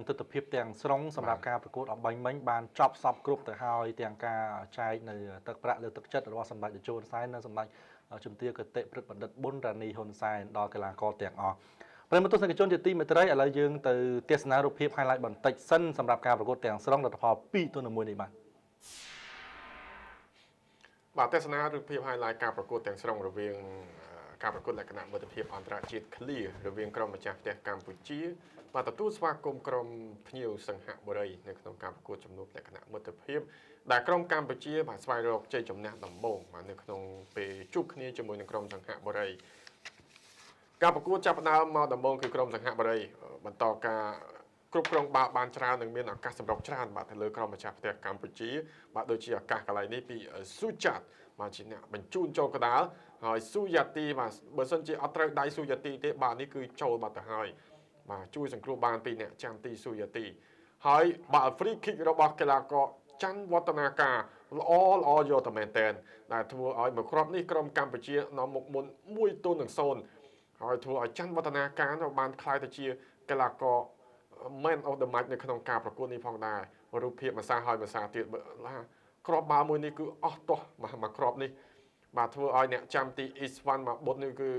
ទស្សនវិជ្ជាទាំងស្រុងសម្រាប់ការប្រកួតអបាញ់មិញបានចប់សពគ្រប់ទៅហើយទាំងការចែកនៅទឹកប្រាក់លើទឹកចិត្តរបស់សម្ដេចតេជោហ៊ុនសែននិងសម្ដេចជំទាវគតិព្រឹទ្ធបណ្ឌិតប៊ុនរ៉ានីហ៊ុនសែនដល់កីឡាករទាំងអស់ប្រិយមិត្តទស្សនិកជនជាទីមេត្រីឥឡូវយើងទៅទស្សនារូបភាព highlight បន្តិចសិនសម្រាប់ការប្រកួតទាំងស្រុងលទ្ធផល2-1នេះបាទបាទទស្សនារូបភាព highlight ការប្រកួតទាំងស្រុងរវាងការប្រកួតលក្ខណៈមិត្តភាពអន្តរជាតិឃ្លារវាងក្រុមម្ចាស់ផ្ទះកម្ពុជាបាទទទួលស្វាគមន៍ក្រុមភ្ញៀវសង្ហបុរីនៅក្នុងការប្រកួតជំនួបលក្ខណៈមិត្តភាពដែលក្រុមកម្ពុជាបាទស្វែងរកជ័យជំនះដំបូងបាទនៅក្នុងពេលជួបគ្នាជាមួយនឹងក្រុមសង្ហបុរីការប្រកួតចាប់ផ្ដើមមកដំបូងគឺក្រុមសង្ហបុរីបន្តការគ្រប់គ្រងបាល់បានច្រើននិងមានឱកាសសម្រុកច្រើនបាទទៅលើក្រុមម្ចាស់ផ្ទះកម្ពុជាបាទដូចជាឱកាសកន្លែងនេះពីស៊ូចាត់បាទជាអ្នកបញ្ជូនចូលកដាលហើយស៊ូយ៉ាទីបាទបើសិនជាអត់ត្រូវដៃស៊ូយ៉ាទីទេបាទនេះគឺចូលបាត់ទៅហើយបាទជួយសង្គ្រោះបានពីអ្នកចាំទីស៊ូយ៉ាទីហើយបាល់ free kick របស់កីឡាករច័ន្ទវឌ្ឍនាការល្អល្អយកតែមែនតែនដែលធ្វើឲ្យមួយគ្រាប់នេះក្រុមកម្ពុជានាំមុខមុន1-0ហើយធ្វើឲ្យច័ន្ទវឌ្ឍនាការបានក្លាយទៅជាកីឡាករ Man of the match នៅក្នុងការប្រកួតនេះផងដែររូបភាពមួយសារហើយមួយសារទៀតគ្រាប់បាល់មួយនេះគឺអស់ទាស់មួយគ្រាប់នេះបាទធ្វើឲ្យអ្នកចាំទីអ៊ីស្វ៉ាន់មកបុតនេះគឺ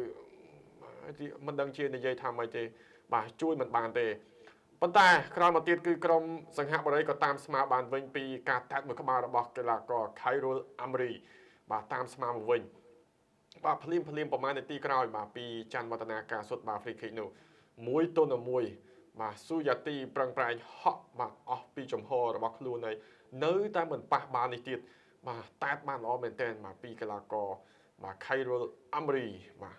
មិនដឹងជានិយាយថាម៉េចទេបាទជួយមិនបានទេប៉ុន្តែក្រោយមកទៀតគឺក្រុមសង្ហបុរីក៏តាមស្មើបានវិញពីការតាត់មួយក្បាលរបស់កីឡាករខៃរុលអាមរីបាទតាមស្មើមកវិញបាទភ្លាមភ្លាមប្រហែលនាទីក្រោយបាទពីច័ន្ទវឌ្ឍនាការសុទ្ធបាទ free kick នោះ1-1បាទស៊ូយ៉ាទីប្រឹងប្រែងហក់បាទអស់ពីចំហរបស់ខ្លួនហើយនៅតែមិនប៉ះបាល់នេះទៀតបាទតែតបានល្អមែនទែនបាទពីកីឡាករបាទខៃរុលអាមរីបាទ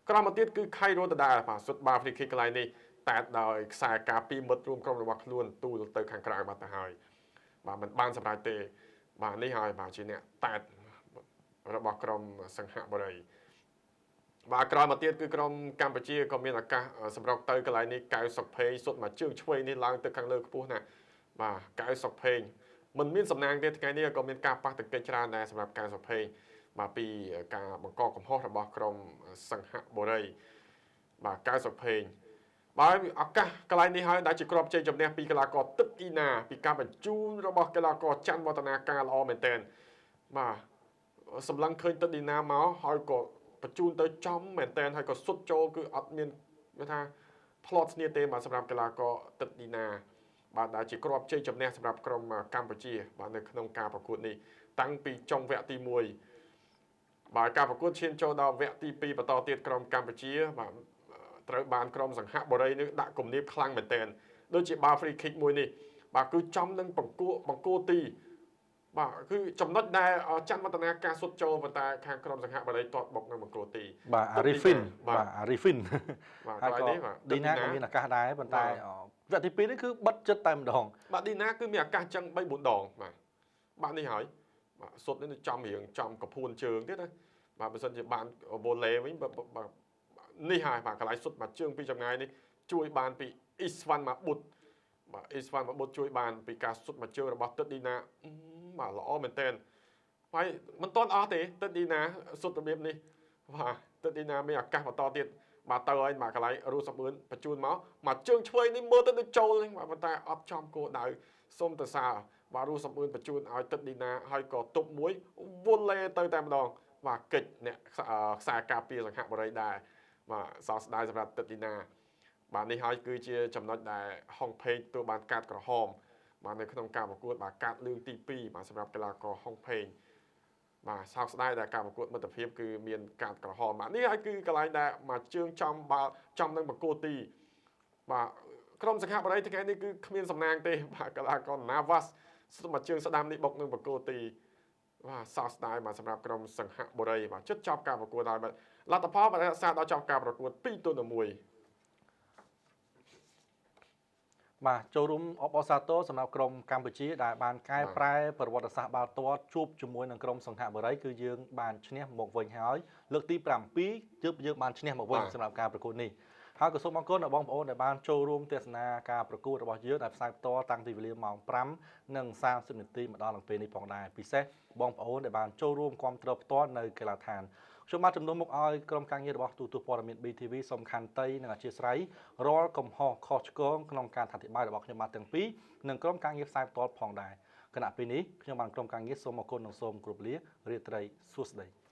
ក្រោយមកទៀតគឺខៃរុលដដែលបាទសុទ្ធបាល់ free kick កន្លែងនេះតែដោយខ្សែការពីមិត្តរួមក្រុមរបស់ខ្លួនទូលទៅខាងក្រៅបាត់ទៅហើយបាទមិនបានសម្រេចទេបាទនេះហើយបាទជាអ្នកតែតរបស់ក្រុមសង្ហបុរីបាទក្រោយមកទៀតគឺក្រុមកម្ពុជាក៏មានឱកាសសម្រុកទៅកន្លែងនេះកៅសុកភេងសុទ្ធមកជើងឆ្វេងនេះឡើងទៅខាងលើខ្ពស់ណាស់បាទកៅសុកភេងមិនមានសំណាងទេថ្ងៃនេះក៏មានការប៉ះទង្គិចច្រើនដែរសម្រាប់កៅសុកភេងបាទពីការបង្កកំហុសរបស់ក្រុមសង្ហបុរីបាទកៅសុកភេងបាទឱកាសកន្លែងនេះហើយដែលជាគ្រាប់ជ័យជំនះពីកីឡាករទឹកអ៊ីណាពីការបញ្ជូនរបស់កីឡាករច័ន្ទវឌ្ឍនាការល្អមែនទែនបាទសម្លឹងឃើញទឹកអ៊ីណាមកហើយក៏បញ្ជូនទៅចំមែនតែនហើយក៏សុទ្ធចូលគឺអត់មានគេថាផ្្លាត់ស្នៀទេបាទសម្រាប់កីឡាករទឹកឌីណាបាទដែលជាគ្រាប់ជ័យជំនះសម្រាប់ក្រុមកម្ពុជាបាទនៅក្នុងការប្រកួតនេះតាំងពីចុងវគ្គទី1បាទការប្រកួតឈានចូលដល់វគ្គទី2បន្តទៀតក្រុមកម្ពុជាបាទត្រូវបានក្រុមសង្ហបុរីនេះដាក់គំនាបខ្លាំងមែនតែនដូចជាបាល់ free kick មួយនេះបាទគឺចំនឹងបង្គោលទីបាទគឺចំណុចដែលច័ន្ទវឌ្ឍនាការសុទ្ធចូលប៉ុន្តែខាងក្រុមសង្ហបុរីទាត់បុកនៅបង្គោលទីបាទអារីហ្វីនបាទអារីហ្វីនបាទកន្លែងនេះបាទឌីណាក៏មានឱកាសដែរប៉ុន្តែវគ្គទី2នេះគឺបិទចិត្តតែម្ដងបាទឌីណាគឺមានឱកាសចឹង3 4ដងបាទបាទនេះហើយបាទសុទ្ធនេះចំរៀងចំកពួនជើងទៀតណាបាទបើសិនជាបានវ៉ូឡេវិញនេះហើយបាទកន្លែងសុទ្ធបាទជើងពីចម្ងាយនេះជួយបានពីអ៊ីស្វ៉ាន់ម៉ាប៊ុតបាទអ៊ីស្វ៉ាន់ម៉ាប៊ុតជួយបានពីការសុទ្ធមកជើងរបស់ទឹកឌីណាបាទល្អមែនទែនហើយមិនទាន់អស់ទេទឹកឌីណាសុទ្ធរបៀបនេះបាទទឹកឌីណាមានឱកាសបន្តទៀតបាទទៅហើយបាទកន្លែងរូសំអឿនបញ្ជូនមកជើងឆ្វេងនេះមើលទៅដូចចូលបាទប៉ុន្តែអត់ចំគោលដៅសុំទៅសើបាទរូសំអឿនបញ្ជូនឲ្យទឹកឌីណាហើយក៏ទប់មួយវ៉ូឡេទៅតែម្ដងបាទកិច្ចអ្នកខ្សែការពារសង្ហបុរីដែរបាទសោកស្ដាយសម្រាប់ទឹកឌីណាបាទនេះហើយគឺជាចំណុចដែលហុងផេងទទួលបានកាតក្រហមបាទនៅក្នុងការប្រកួតបាទកាតលឿងទី2បាទសម្រាប់កីឡាករហុងផេងបាទសោកស្ដាយដែលការប្រកួតមិត្តភាពគឺមានកាតក្រហមបាទនេះហើយគឺកន្លែងដែលមកជើងចំបាល់ចំនឹងបង្គោលទីបាទក្រុមសង្ហបុរីថ្ងៃនេះគឺគ្មានសំណាងទេបាទកីឡាករណាវ៉ាសមកជើងស្ដាំនេះបុកនឹងបង្គោលទីបាទសោកស្ដាយបាទសម្រាប់ក្រុមសង្ហបុរីបាទជិតចប់ការប្រកួតហើយបាទលទ្ធផលបាទរក្សាដល់ចប់ការប្រកួត2-1បាទចូលរួមអបអរសាទរសម្រាប់ក្រុមកម្ពុជាដែលបានកែប្រែប្រវត្តិសាស្ត្របាល់ទាត់ជួបជាមួយនឹងក្រុមសង្ហបុរីគឺយើងបានឈ្នះមកវិញហើយលើកទី7ទើបយើងបានឈ្នះមកវិញសម្រាប់ការប្រកួតនេះហើយក៏សូមអរគុណដល់បងប្អូនដែលបានចូលរួមទស្សនាការប្រកួតរបស់យើងដែលផ្សាយផ្ទាល់តាំងពីវេលាម៉ោង5:30នាទីមកដល់នឹងពេលនេះផងដែរពិសេសបងប្អូនដែលបានចូលរួមគាំទ្រផ្ទាល់នៅកីឡាដ្ឋាន ខ្ញុំបាទជំនួសមុខឲ្យក្រុមការងាររបស់ទូទស្សន៍ព័ត៌មាន BTV សូមខន្តីនិងអធ្យាស្រ័យរាល់កំហុសខុសឆ្គងក្នុងការអធិប្បាយរបស់ខ្ញុំបាទទាំងពីរនិងក្រុមការងារផ្សាយផ្ទាល់ផងដែរខណៈពេលនេះខ្ញុំបានក្រុមការងារសូមអរគុណនិងសូមគោរពលារាត្រីសួស្តី។